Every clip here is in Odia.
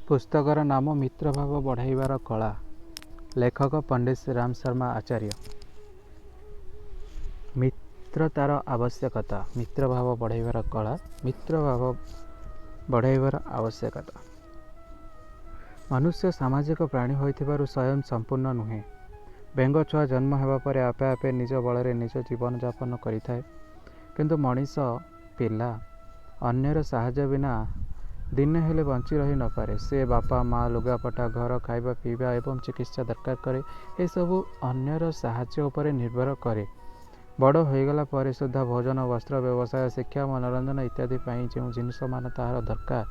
ପୁସ୍ତକର ନାମ ମିତ୍ରଭାବ ବଢ଼ାଇବାର କଳା। ଲେଖକ ପଣ୍ଡିତ ଶ୍ରୀରାମ ଶର୍ମା ଆଚାର୍ଯ୍ୟ। ମିତ୍ରତାର ଆବଶ୍ୟକତା, ମିତ୍ରଭାବ ବଢ଼ାଇବାର କଳା, ମିତ୍ରଭାବ ବଢ଼ାଇବାର ଆବଶ୍ୟକତା। ମନୁଷ୍ୟ ସାମାଜିକ ପ୍ରାଣୀ ହୋଇଥିବାରୁ ସ୍ୱୟଂ ସମ୍ପୂର୍ଣ୍ଣ ନୁହେଁ। ବେଙ୍ଗ ଛୁଆ ଜନ୍ମ ହେବା ପରେ ଆପେ ଆପେ ନିଜ ବଳରେ ନିଜ ଜୀବନଯାପନ କରିଥାଏ। କିନ୍ତୁ ମଣିଷ ପିଲା ଅନ୍ୟର ସାହାଯ୍ୟ ବିନା ଦିନେ ହେଲେ ବଞ୍ଚି ରହି ନପାରେ। ସେ ବାପା, ମା, ଲୁଗାପଟା, ଘର, ଖାଇବା, ପିଇବା ଏବଂ ଚିକିତ୍ସା ଦରକାର କରେ। ଏସବୁ ଅନ୍ୟର ସାହାଯ୍ୟ ଉପରେ ନିର୍ଭର କରେ। ବଡ଼ ହୋଇଗଲା ପରେ ସୁଦ୍ଧା ଭୋଜନ, ବସ୍ତ୍ର, ବ୍ୟବସାୟ, ଶିକ୍ଷା, ମନୋରଞ୍ଜନ ଇତ୍ୟାଦି ପାଇଁ ଯେଉଁ ଜିନିଷମାନ ତାହାର ଦରକାର,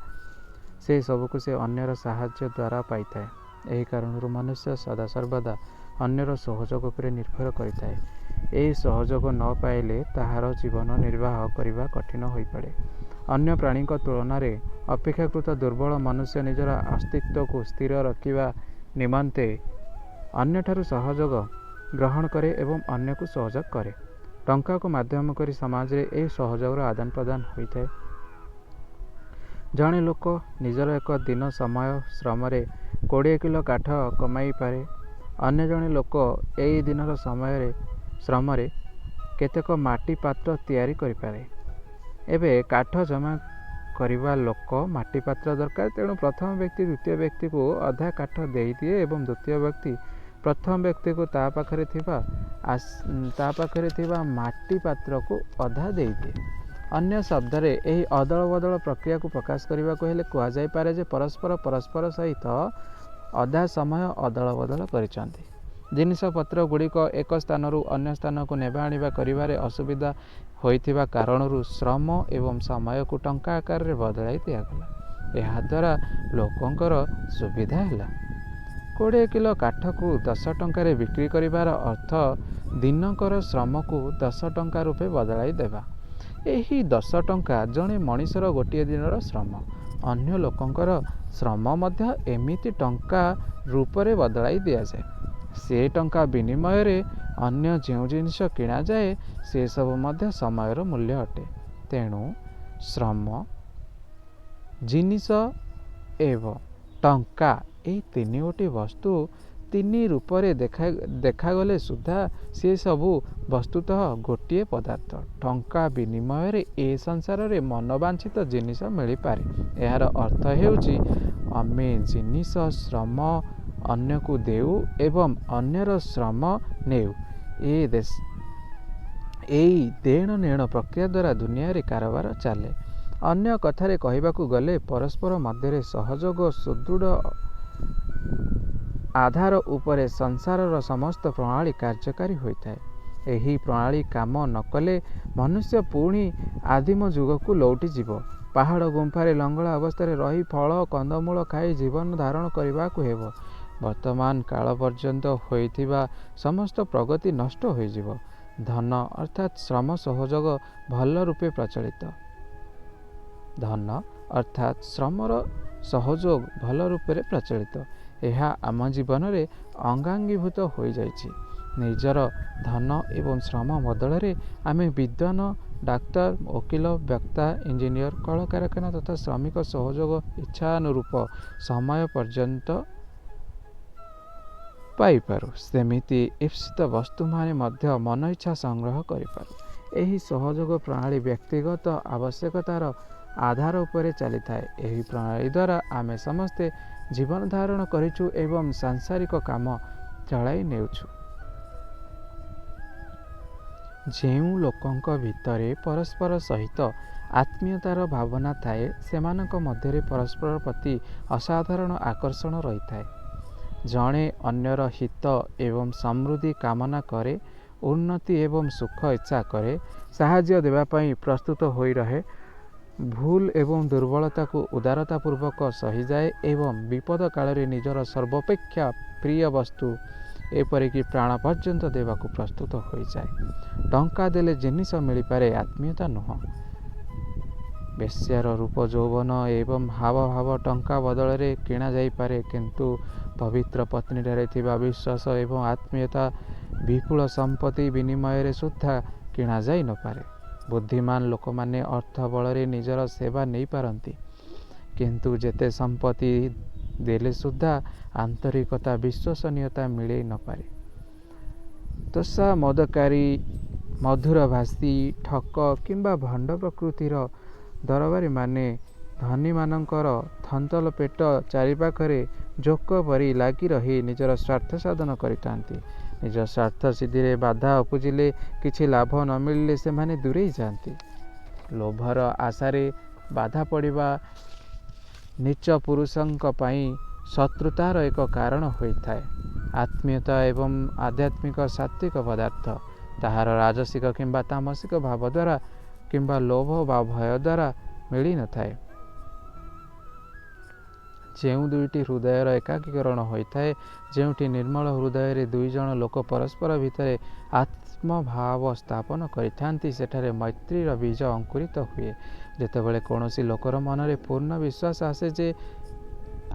ସେ ସବୁକୁ ସେ ଅନ୍ୟର ସାହାଯ୍ୟ ଦ୍ୱାରା ପାଇଥାଏ। ଏହି କାରଣରୁ ମନୁଷ୍ୟ ସଦାସର୍ବଦା ଅନ୍ୟର ସହଯୋଗ ଉପରେ ନିର୍ଭର କରିଥାଏ। ଏହି ସହଯୋଗ ନ ପାଇଲେ ତାହାର ଜୀବନ ନିର୍ବାହ କରିବା କଠିନ ହୋଇପଡ଼େ। ଅନ୍ୟ ପ୍ରାଣୀଙ୍କ ତୁଳନାରେ ଅପେକ୍ଷାକୃତ ଦୁର୍ବଳ ମନୁଷ୍ୟ ନିଜର ଅସ୍ତିତ୍ୱକୁ ସ୍ଥିର ରଖିବା ନିମନ୍ତେ ଅନ୍ୟଠାରୁ ସହଯୋଗ ଗ୍ରହଣ କରେ ଏବଂ ଅନ୍ୟକୁ ସହଯୋଗ କରେ। ଟଙ୍କାକୁ ମାଧ୍ୟମ କରି ସମାଜରେ ଏହି ସହଯୋଗର ଆଦାନ ପ୍ରଦାନ ହୋଇଥାଏ। ଜଣେ ଲୋକ ନିଜର ଏକ ଦିନ ସମୟ ଶ୍ରମରେ 20 କିଲୋ କାଠ କମାଇ ପାରେ। ଅନ୍ୟ ଜଣେ ଲୋକ ଏହି ଦିନର ସମୟରେ ଶ୍ରମରେ କେତେକ ମାଟି ପାତ୍ର ତିଆରି କରିପାରେ। ଏବେ କାଠ ଜମା କରିବା ଲୋକ ମାଟି ପାତ୍ର ଦରକାର, ତେଣୁ ପ୍ରଥମ ବ୍ୟକ୍ତି ଦ୍ୱିତୀୟ ବ୍ୟକ୍ତିକୁ ଅଧା କାଠ ଦେଇଦିଏ ଏବଂ ଦ୍ୱିତୀୟ ବ୍ୟକ୍ତି ପ୍ରଥମ ବ୍ୟକ୍ତିକୁ ତା ପାଖରେ ଥିବା ମାଟି ପାତ୍ରକୁ ଅଧା ଦେଇଦିଏ। ଅନ୍ୟ ଶବ୍ଦରେ ଏହି ଅଦଳ ବଦଳ ପ୍ରକ୍ରିୟାକୁ ପ୍ରକାଶ କରିବାକୁ ହେଲେ କୁହାଯାଇପାରେ ଯେ ପରସ୍ପର ପରସ୍ପର ସହିତ ଅଧା ସମୟ ଅଦଳ ବଦଳ କରିଛନ୍ତି। ଜିନିଷପତ୍ର ଗୁଡ଼ିକ ଏକ ସ୍ଥାନରୁ ଅନ୍ୟ ସ୍ଥାନକୁ ନେବା ଆଣିବା କରିବାରେ ଅସୁବିଧା ହୋଇଥିବା କାରଣରୁ ଶ୍ରମ ଏବଂ ସମୟକୁ ଟଙ୍କା ଆକାରରେ ବଦଳାଇ ଦିଆଗଲା। ଏହାଦ୍ୱାରା ଲୋକଙ୍କର ସୁବିଧା ହେଲା। 20 କିଲୋ କାଠକୁ 10 ଟଙ୍କାରେ ବିକ୍ରି କରିବାର ଅର୍ଥ ଦିନକର ଶ୍ରମକୁ 10 ଟଙ୍କା ରୂପେ ବଦଳାଇ ଦେବା। ଏହି 10 ଟଙ୍କା ଜଣେ ମଣିଷର ଗୋଟିଏ ଦିନର ଶ୍ରମ। ଅନ୍ୟ ଲୋକଙ୍କର ଶ୍ରମ ମଧ୍ୟ ଏମିତି ଟଙ୍କା ରୂପରେ ବଦଳାଇ ଦିଆଯାଏ। ସେ ଟଙ୍କା ବିନିମୟରେ ଅନ୍ୟ ଯେଉଁ ଜିନିଷ କିଣାଯାଏ, ସେସବୁ ମଧ୍ୟ ସମୟର ମୂଲ୍ୟ ଅଟେ। ତେଣୁ ଶ୍ରମ, ଜିନିଷ ଏବଂ ଟଙ୍କା ଏହି ତିନିଗୋଟି ବସ୍ତୁ ତିନି ରୂପରେ ଦେଖାଗଲେ ସୁଦ୍ଧା ସେସବୁ ବସ୍ତୁତଃ ଗୋଟିଏ ପଦାର୍ଥ। ଟଙ୍କା ବିନିମୟରେ ଏ ସଂସାରରେ ମନୋବାଞ୍ଛିତ ଜିନିଷ ମିଳିପାରେ। ଏହାର ଅର୍ଥ ହେଉଛି, ଆମେ ଜିନିଷ, ଶ୍ରମ ଅନ୍ୟକୁ ଦେଉ ଏବଂ ଅନ୍ୟର ଶ୍ରମ ନେଉ। ଏଇ ଦେଣ ନେଣ ପ୍ରକ୍ରିୟା ଦ୍ୱାରା ଦୁନିଆରେ କାରବାର ଚାଲେ। ଅନ୍ୟ କଥାରେ କହିବାକୁ ଗଲେ ପରସ୍ପର ମଧ୍ୟରେ ସହଯୋଗ ସୁଦୃଢ଼ ଆଧାର ଉପରେ ସଂସାରର ସମସ୍ତ ପ୍ରଣାଳୀ କାର୍ଯ୍ୟକାରୀ ହୋଇଥାଏ। ଏହି ପ୍ରଣାଳୀ କାମ ନ କଲେ ମନୁଷ୍ୟ ପୁଣି ଆଦିମ ଯୁଗକୁ ଲେଉଟିଯିବ। ପାହାଡ଼ ଗୁମ୍ଫାରେ ଲଙ୍ଗଳା ଅବସ୍ଥାରେ ରହି ଫଳ କନ୍ଦମୂଳ ଖାଇ ଜୀବନ ଧାରଣ କରିବାକୁ ହେବ। ବର୍ତ୍ତମାନ କାଳ ପର୍ଯ୍ୟନ୍ତ ହୋଇଥିବା ସମସ୍ତ ପ୍ରଗତି ନଷ୍ଟ ହୋଇଯିବ। ଧନ ଅର୍ଥାତ୍ ଶ୍ରମ ସହଯୋଗ ଭଲ ରୂପେ ପ୍ରଚଳିତ। ଧନ ଅର୍ଥାତ୍ ଶ୍ରମର ସହଯୋଗ ଭଲ ରୂପରେ ପ୍ରଚଳିତ। ଏହା ଆମ ଜୀବନରେ ଅଙ୍ଗାଙ୍ଗୀଭୂତ ହୋଇଯାଇଛି। ନିଜର ଧନ ଏବଂ ଶ୍ରମ ବଦଳରେ ଆମେ ବିଦ୍ୱାନ, ଡାକ୍ତର, ଓକିଲ, ବକ୍ତା, ଇଞ୍ଜିନିୟର, କଳକାରଖାନା ତଥା ଶ୍ରମିକ ସହଯୋଗ ଇଚ୍ଛାନୁରୂପ ସମୟ ପର୍ଯ୍ୟନ୍ତ ପାଇପାରୁ। ସେମିତି ଈପ୍ସିତ ବସ୍ତୁମାନ ମଧ୍ୟ ମନଇଚ୍ଛା ସଂଗ୍ରହ କରିପାରୁ। ଏହି ସହଯୋଗ ପ୍ରଣାଳୀ ବ୍ୟକ୍ତିଗତ ଆବଶ୍ୟକତାର ଆଧାର ଉପରେ ଚାଲିଥାଏ। ଏହି ପ୍ରଣାଳୀ ଦ୍ୱାରା ଆମେ ସମସ୍ତେ ଜୀବନଧାରଣ କରିଛୁ ଏବଂ ସାଂସାରିକ କାମ ଚଳାଇ ନେଉଛୁ। ଯେଉଁ ଲୋକଙ୍କ ଭିତରେ ପରସ୍ପର ସହିତ ଆତ୍ମୀୟତାର ଭାବନା ଥାଏ, ସେମାନଙ୍କ ମଧ୍ୟରେ ପରସ୍ପର ପ୍ରତି ଅସାଧାରଣ ଆକର୍ଷଣ ରହିଥାଏ। ଜଣେ ଅନ୍ୟର ହିତ ଏବଂ ସମୃଦ୍ଧି କାମନା କରେ, ଉନ୍ନତି ଏବଂ ସୁଖ ଇଚ୍ଛା କରେ, ସାହାଯ୍ୟ ଦେବା ପାଇଁ ପ୍ରସ୍ତୁତ ହୋଇ ରହେ, ଭୁଲ ଏବଂ ଦୁର୍ବଳତାକୁ ଉଦାରତାପୂର୍ବକ ସହିଯାଏ ଏବଂ ବିପଦ କାଳରେ ନିଜର ସର୍ବାପେକ୍ଷା ପ୍ରିୟ ବସ୍ତୁ ଏପରିକି ପ୍ରାଣ ପର୍ଯ୍ୟନ୍ତ ଦେବାକୁ ପ୍ରସ୍ତୁତ ହୋଇଯାଏ। ଟଙ୍କା ଦେଲେ ଜିନିଷ ମିଳିପାରେ, ଆତ୍ମୀୟତା ନୁହେଁ। ବେଶ୍ୟାର ରୂପ, ଯୌବନ ଏବଂ ହାବଭାବ ଟଙ୍କା ବଦଳରେ କିଣାଯାଇପାରେ, କିନ୍ତୁ ପବିତ୍ର ପତ୍ନୀଠାରେ ଥିବା ବିଶ୍ୱାସ ଏବଂ ଆତ୍ମୀୟତା ବିପୁଳ ସମ୍ପତ୍ତି ବିନିମୟରେ ସୁଦ୍ଧା କିଣାଯାଇ ନପାରେ। ବୁଦ୍ଧିମାନ ଲୋକମାନେ ଅର୍ଥ ବଳରେ ନିଜର ସେବା ନେଇପାରନ୍ତି, କିନ୍ତୁ ଯେତେ ସମ୍ପତ୍ତି ଦେଲେ ସୁଦ୍ଧା ଆନ୍ତରିକତା, ବିଶ୍ୱସନୀୟତା ମିଳେଇ ନପାରେ। ତୋଷାମଦକାରୀ, ମଧୁରଭାଷୀ, ଠକ କିମ୍ବା ଭଣ୍ଡ ପ୍ରକୃତିର ଦରବାରୀମାନେ ଧନୀମାନଙ୍କର ଥନ୍ତଲ ପେଟ ଚାରିପାଖରେ ଜୋକ ପରି ଲାଗି ରହି ନିଜର ସ୍ୱାର୍ଥ ସାଧନ କରିଥାନ୍ତି। ନିଜ ସ୍ୱାର୍ଥ ସିଦ୍ଧିରେ ବାଧା ଉପୁଜିଲେ, କିଛି ଲାଭ ନ ମିଳିଲେ ସେମାନେ ଦୂରେଇ ଯାଆନ୍ତି। ଲୋଭର ଆଶାରେ ବାଧା ପଡ଼ିବା ନୀଚ ପୁରୁଷଙ୍କ ପାଇଁ ଶତ୍ରୁତାର ଏକ କାରଣ ହୋଇଥାଏ। ଆତ୍ମୀୟତା ଏବଂ ଆଧ୍ୟାତ୍ମିକ ସାତ୍ତ୍ୱିକ ପଦାର୍ଥ। ତାହାର ରାଜସିକ କିମ୍ବା ତାମସିକ ଭାବ ଦ୍ୱାରା କିମ୍ବା ଲୋଭ ବା ଭୟ ଦ୍ୱାରା ମିଳିନଥାଏ। ଯେଉଁ ଦୁଇଟି ହୃଦୟର ଏକାକୀକରଣ ହୋଇଥାଏ, ଯେଉଁଠି ନିର୍ମଳ ହୃଦୟରେ ଦୁଇଜଣ ଲୋକ ପରସ୍ପର ଭିତରେ ଆତ୍ମଭାବ ସ୍ଥାପନ କରିଥାନ୍ତି, ସେଠାରେ ମୈତ୍ରୀର ବୀଜ ଅଙ୍କୁରିତ ହୁଏ। ଯେତେବେଳେ କୌଣସି ଲୋକର ମନରେ ପୂର୍ଣ୍ଣ ବିଶ୍ୱାସ ଆସେ ଯେ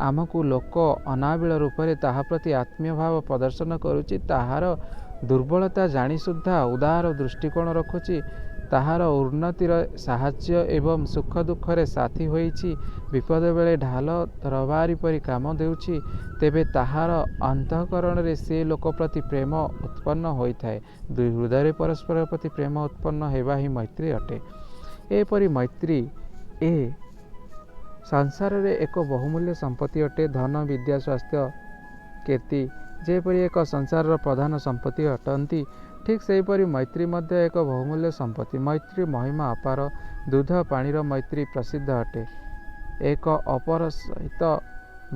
ଆମକୁ ଲୋକ ଅନାବିଳ ରୂପରେ ତାହା ପ୍ରତି ଆତ୍ମୀୟ ଭାବ ପ୍ରଦର୍ଶନ କରୁଛି, ତାହାର ଦୁର୍ବଳତା ଜାଣି ସୁଦ୍ଧା ଉଦାର ଦୃଷ୍ଟିକୋଣ ରଖୁଛି, ତାହାର ଉନ୍ନତିର ସାହାଯ୍ୟ ଏବଂ ସୁଖ ଦୁଃଖରେ ସାଥୀ ହୋଇଛି, ବିପଦ ବେଳେ ଢାଲ ତରବାରୀ ପରି କାମ ଦେଉଛି, ତେବେ ତାହାର ଅନ୍ତଃକରଣରେ ସେ ଲୋକ ପ୍ରତି ପ୍ରେମ ଉତ୍ପନ୍ନ ହୋଇଥାଏ। ଦୁଇ ହୃଦୟରେ ପରସ୍ପର ପ୍ରତି ପ୍ରେମ ଉତ୍ପନ୍ନ ହେବା ହିଁ ମୈତ୍ରୀ ଅଟେ। ଏପରି ମୈତ୍ରୀ ଏ ସଂସାରରେ ଏକ ବହୁମୂଲ୍ୟ ସମ୍ପତ୍ତି ଅଟେ। ଧନ, ବିଦ୍ୟା, ସ୍ୱାସ୍ଥ୍ୟ, କୀର୍ତ୍ତି ଯେପରି ଏକ ସଂସାରର ପ୍ରଧାନ ସମ୍ପତ୍ତି ଅଟନ୍ତି, ଠିକ୍ ସେହିପରି ମୈତ୍ରୀ ମଧ୍ୟ ଏକ ବହୁମୂଲ୍ୟ ସମ୍ପତ୍ତି। ମୈତ୍ରୀ ମହିମା ଅପାର। ଦୁଧ ପାଣିର ମୈତ୍ରୀ ପ୍ରସିଦ୍ଧ ଅଟେ। ଏକ ଅପର ସହିତ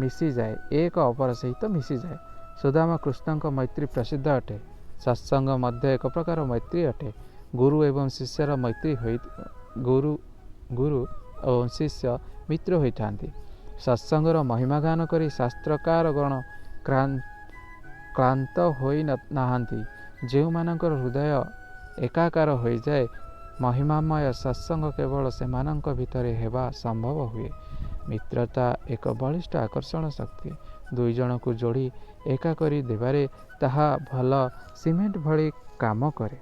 ମିଶିଯାଏ, ଏକ ଅପର ସହିତ ମିଶିଯାଏ। ସୁଦାମ କୃଷ୍ଣଙ୍କ ମୈତ୍ରୀ ପ୍ରସିଦ୍ଧ ଅଟେ। ସତ୍ସଙ୍ଗ ମଧ୍ୟ ଏକ ପ୍ରକାର ମୈତ୍ରୀ ଅଟେ। ଗୁରୁ ଏବଂ ଶିଷ୍ୟର ମୈତ୍ରୀ ହୋଇ ଗୁରୁ ଏବଂ ଶିଷ୍ୟ ମିତ୍ର ହୋଇଥାନ୍ତି। ସତ୍ସଙ୍ଗର ମହିମା ଗାନ କରି ଶାସ୍ତ୍ରକାର ଗଣ କ୍ଳାନ୍ତ ହୋଇ ନାହାନ୍ତି। ଯେଉଁମାନଙ୍କର ହୃଦୟ ଏକାକାର ହୋଇଯାଏ, ମହିମାମୟ ସତ୍ସଙ୍ଗ କେବଳ ସେମାନଙ୍କ ଭିତରେ ହେବା ସମ୍ଭବ ହୁଏ। ମିତ୍ରତା ଏକ ବଳିଷ୍ଠ ଆକର୍ଷଣ ଶକ୍ତି। ଦୁଇ ଜଣକୁ ଯୋଡ଼ି ଏକା କରି ଦେବାରେ ତାହା ଭଲ ସିମେଣ୍ଟ ଭଳି କାମ କରେ।